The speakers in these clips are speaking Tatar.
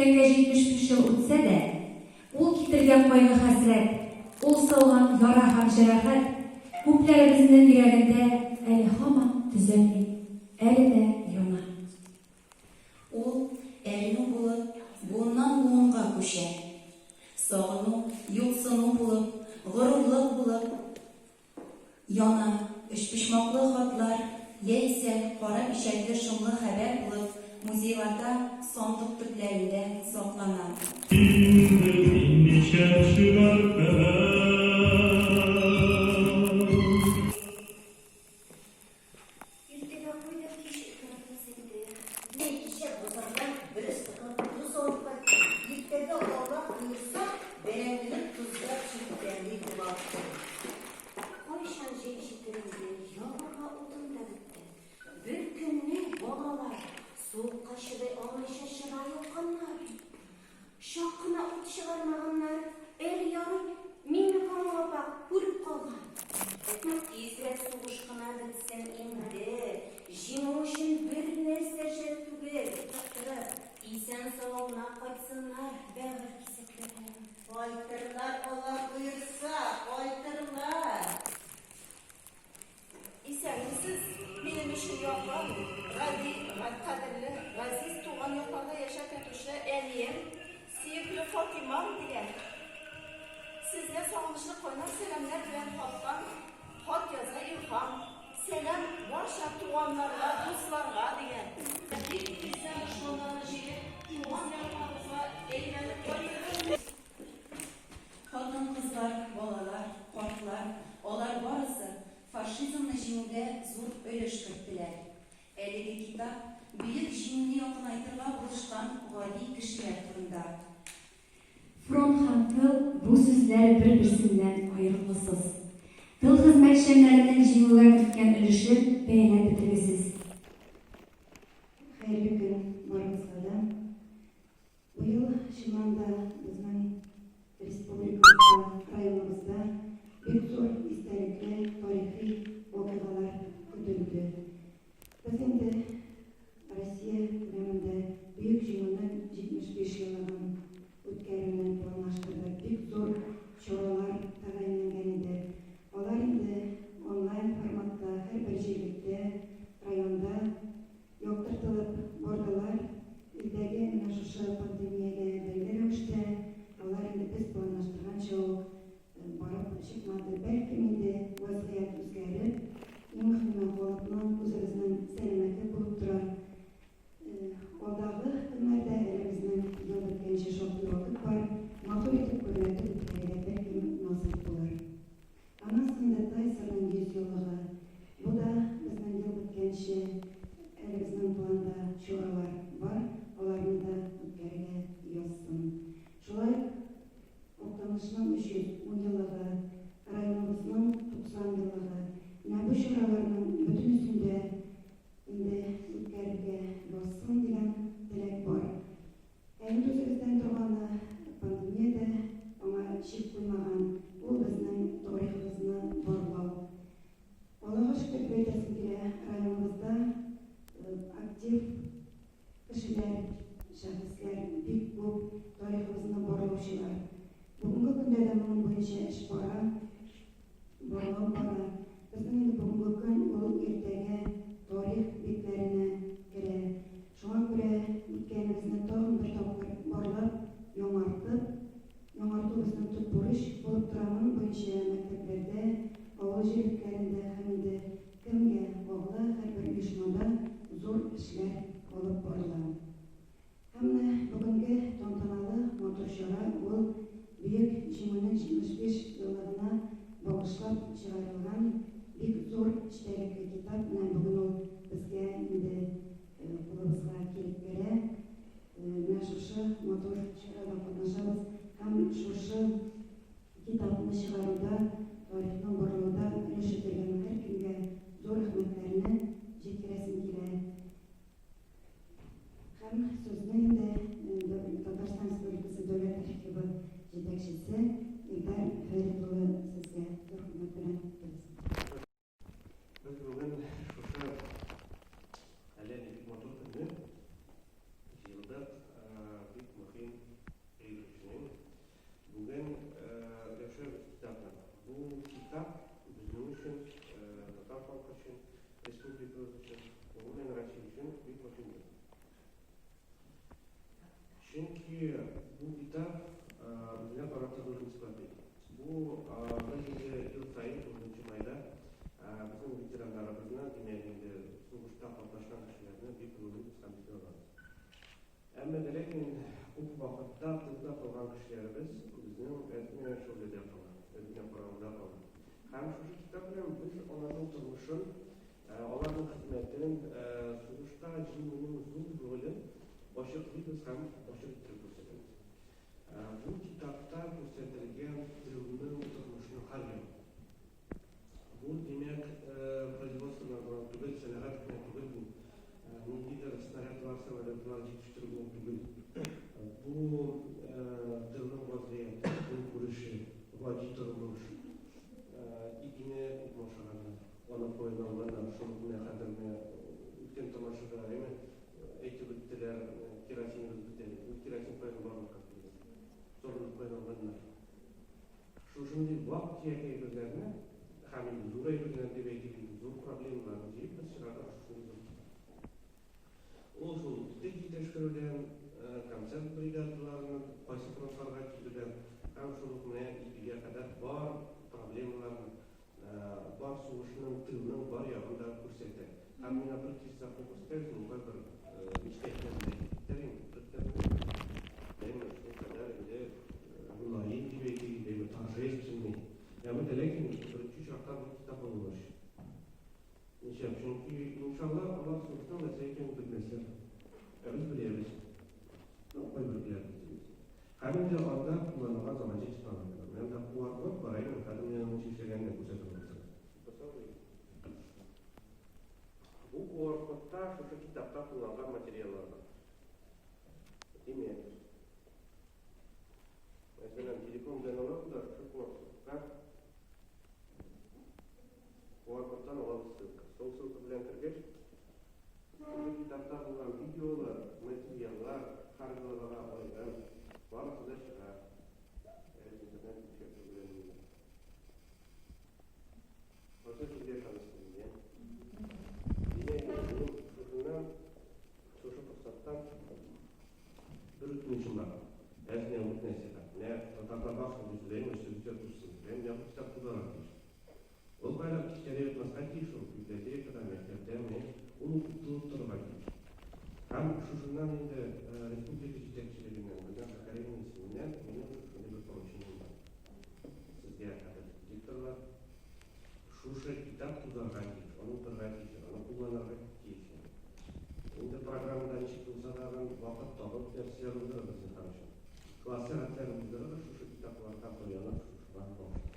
үткәнгә 75 ел үтсә дә, ул китергән кайгы-хәсрәт, ул салган яра һәм җәрәхәт күпләребезнең йөрәгендә әле һаман төзәлми, әле дә яна. Ул, әрнү булып, буыннан-буынга күчә. Сагыну, юксыну булып, горурлык булып яна, өчпочмаклы хатлар яисә кара пичәтле шомлы хәбәр булып музейларда сандык төпләрендә саклана. Инде инде чәчеләр кебек. Иртәгә кайда кич утырырбыз инде? Мин кичә базардан бер стакан тоз алып кайттым. Иртәгә Алла боерса, бәрәңгене тозда пешереп тәмле итеп ашыйм. Кайчан җәй җитер инде, ягырга утын да бетте. Бер көнне балалар суыкка чыдый алмыйча чыра якканнар. Чак кына ут чыгармаганнар, әле ярый, Миңнекамал апа күреп калган. Тизрәк сугыш кына бетсен инде, җиңү өчен бернәрсә жәл түгел. Торып, исән-сау гына кайтсыннар, бәгырь кисәкләрем. Кайтырлар, Алла боерса, кайтырлар. Исәнмесез, минем өчен якын, гади, кадерле, газиз туган якларда яшәп ятучы әнием, сөекле Фатыймам, дигән. Сезгә сагынычлы кайнар сәламнәр белән хаттан хат яза Илһам. Сәлам барча туганнарга, дусларга, дигән. Бик тиздән дошманнарны җиңеп, туган якларыбызга әйләнеп кайтырбыз. Хатын-кызлар, балалар, картлар, алар барысы фашизмны җиңүгә зур өлеш керттеләр. Әлеге китап Бөек Җиңүне якынайтырга булышкан гади кешеләр турында. Фронт һәм тыл, бу сүзләр бер-берсеннән аерылгысыз. Тыл хезмәтчәннәренең җиңүгә керткән өлеше бәяләп бетергесез. Хәерле көн барыгызга да. Быел, чыннан да, безнең республикабызда, районыбызда бик зур истәлекле, тарихи вакыйгалар көтелде. Без инде Россия күләмендә Бөек Җиңүнең 75 еллыгын үткәрүне планлаштырдык. Бик зур чаралар тәгаенләнгән иде. Алар инде онлайн форматта һәрбер җирлектә, районда Яктыртылып бардылар. Илдәге менә шушы пандемиягә бәйле рәвештә алар инде без планлаштырганча ук барып чыкмады. Бәлкем инде вәзгыять үзгәрер. Иң мөһиме халыкның, үзебезнең сәламәтлек булып тора. Алдагы көннәрдә әле безнең ел беткәнче шактый вакыт бар. Матур итеп гөрләтеп үткәрергә бәлкем насыйп булыр. Аннан соң инде Тайсерның 100 еллыгы. Бу да безнең ел беткәнче әле безнең планда чаралар бар, аларны да үткәрергә язсын. Шулай ук Актанышның 310 еллыгы, районыбызның 90 еллыгы. Менә бу чараларның бөтенесен дә инде үткәрергә язсын дигән теләк бар. Ә инде үзебездән торганы, пандемия дә аңа чик куймаган, ул безнең тарихыбызны барлау. Аллага шөкер дип әйтәсем килә, районыбызда актив кешеләр, шәхесләр бик күп, тарихыбызны барлаучылар. Бүгенге көндә дә моның буенча эш бара. Барлау бара. Безнең инде бүгенге көн ул иртәгә тарих битләренә керә. Шуңа күрә үткәнебезне тагын бер тапкыр барлап, яңартып, яңарту безнең төп бурыч булып тора. Моның буенча мәктәпләрдә, авыл җирлекләрендә һәм инде кемгә кагыла, һәрбер оешмада зур эшләр алып барыла. Һәм менә бүгенге тантаналы матур чара ул Бөек Җиңүнең 75 еллыгына багышлап чыгарылган бик зур эчтәлекле китап. Менә бүген ул безгә инде кулыбызга килеп керә. Менә шушы матур чарада катнашабыз һәм шушы китапны чыгаруда, тарихны барлауда өлеш кергән һәркемгә зур рәхмәтләрне җиткерәсем килә. Һәм сүзне инде Татарстан Республикасы Дәүләт архивы җитәкчесе Илдар Фәрит улы сезгә зур хөрмәт белән бирәбез. Без бүген шушы әллә ни бик матур көнне җыелдык. Бик мөһим. Чөнки бу китап үзенә карата зур энциклопедия. Бу без инде ел саен 9 майда безнең ветераннарыбызны, димәк инде сугышта катнашкан кешеләрне бик олылыйбыз һәм искә алабыз. Әмма дә ләкин күп вакытта тылда калган кешеләребез безнең әз генә шәүләдә кала, әз генә караңгыда кала. Һәм шушы китап белән без аларның тормышын, аларның хезмәтен, сугышта җиңүнең зур ролен ачыклыйбыз һәм ачык иттереп күрсәтәбез. Бу китапта күрсәтелгән тылның тормышның һәр ягы. Бу, димәк, производство гына түгел, сәнәгать кенә түгел бу. Ниндидер снарядлар, самолетлар җитештерү генә түгел. Бу тылның вазгыяте, көнкүреше, гади тормыш. Ипине күпме ашаганнар, аны каян алганнар, шуны менә хәзер менә үткән тамашада, әйме, әйтеп үттеләр, керосиныбыз бетә дип. Ул керосин каян барлыкка килгән? Сабынны каян алганнар? Шушындый вак-төяк әйберләрне һәм инде зур әйберләр дип әйтик инде, зур проблемаларны җыеп без чыгардык шушындый зур китап. Ул шул итек җитештерүдән, концерт бригадаларының кайсы фронтларга китүдән һәм шул ук менә ипигә кадәр бар проблемаларны, бар сугышның, тылның бар ягын да күрсәтә. Һәм миңа бер кисәк күрсәтәгез, мин кайбер нечкәлекләрне әйтеп китәр идем, Әйме, шул кадәр инде мөлаем дип әйтик инде, әйме, торжественный. Әмма дә ләкин беренче чакта бу китап алынгач. Ничә? Чөнки, иншалла, алар сугышның нәрсә икәнен белмәсләр. Ә без беләбез. Ну, кайбер беләбез дибез. Һәм инде анда кулланылган заманча технологияләр. Менә монда QR-код бар, әйме, хәзер мин аның ничек эшләгәнен дә күрсәтеп алырсың. Бу QR-кодта шушы китапта кулланган материаллар бар. Димәк, мәсәлән, телефон белән алабыз да шушы QR-кодка QR-кодтан алабыз ссылка. Сол ссылка белән кергәч, шушы китапта булган видеолар, материаллар, һәр главага аерым, барысы да чыга. Әле интернет ишәк белән инде. Барсы сезгә ышанычлы инде. Димәк, минем шушыннан, шушы форсаттан бер үтенечем бар. Әз генә үгет нәсыйхәт. Менә татарлар бар шундый сүз, әйме, сүзгә тузсын. Менә бу китап тузарга тиеш. Ул кайда кичкә ятмаска тиеш ул, библиотекада, мәктәптә, менә ул укытылып торырга тиеш. Һәм шушыннан инде республика җитәкчелегеннән, Гөлназ Закарина исеменнән минем шушындый бер поручением бар. Сезгә, кадерле дикторлар, шушы китап тузарга тиеш, аны укырга тиеш, аны кулланырга тиеш. Инде программада ничек булса тагын вакыт табып дәресләр уздырыгыз зинһар өчен. Класс сәгатьләре уздырыгыз шушы китапларга таянып, шушылар багышлап.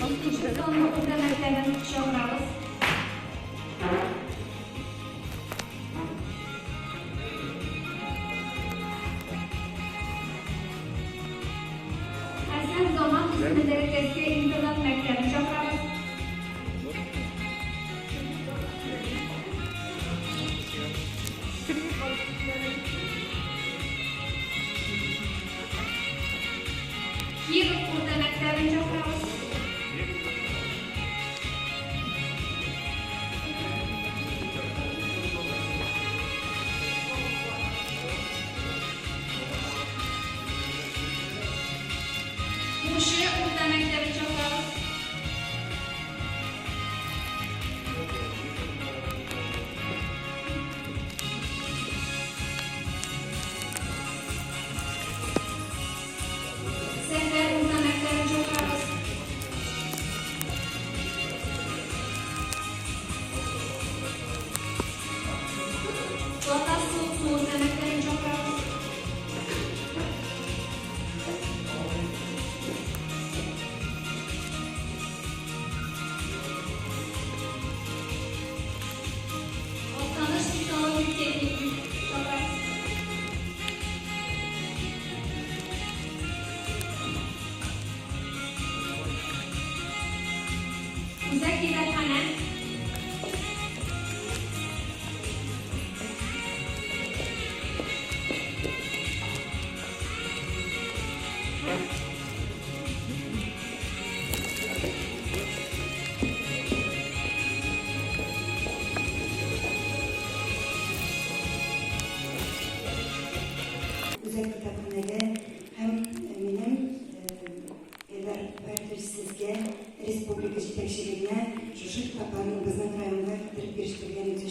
Алтынчы санлы урта мәктәбен чакырабыз. Хәсән Заман исемендәге Кәскәй интернат мәктәбен чакырабыз.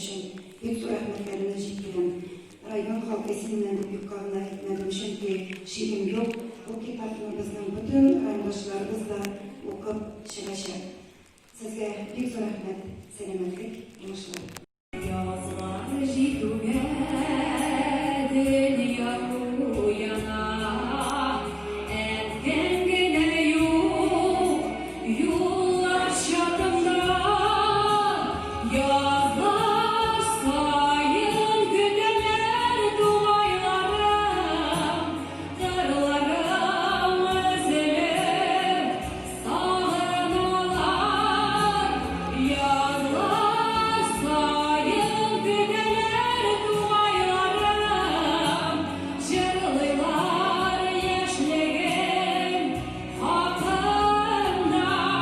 өчен бик зур рәхмәтләремне җиткерәм. Район халкы исеменнән дип юкка гына әйтмәдем, чөнки шигем юк, бу китапны безнең бөтен райондашларыбыз да укып чыгачак. Сезгә бик зур рәхмәт, сәламәтлек, уңышлар. Язлар җитүгә дөнья уяна, Әткәң генә юк юллар чатында.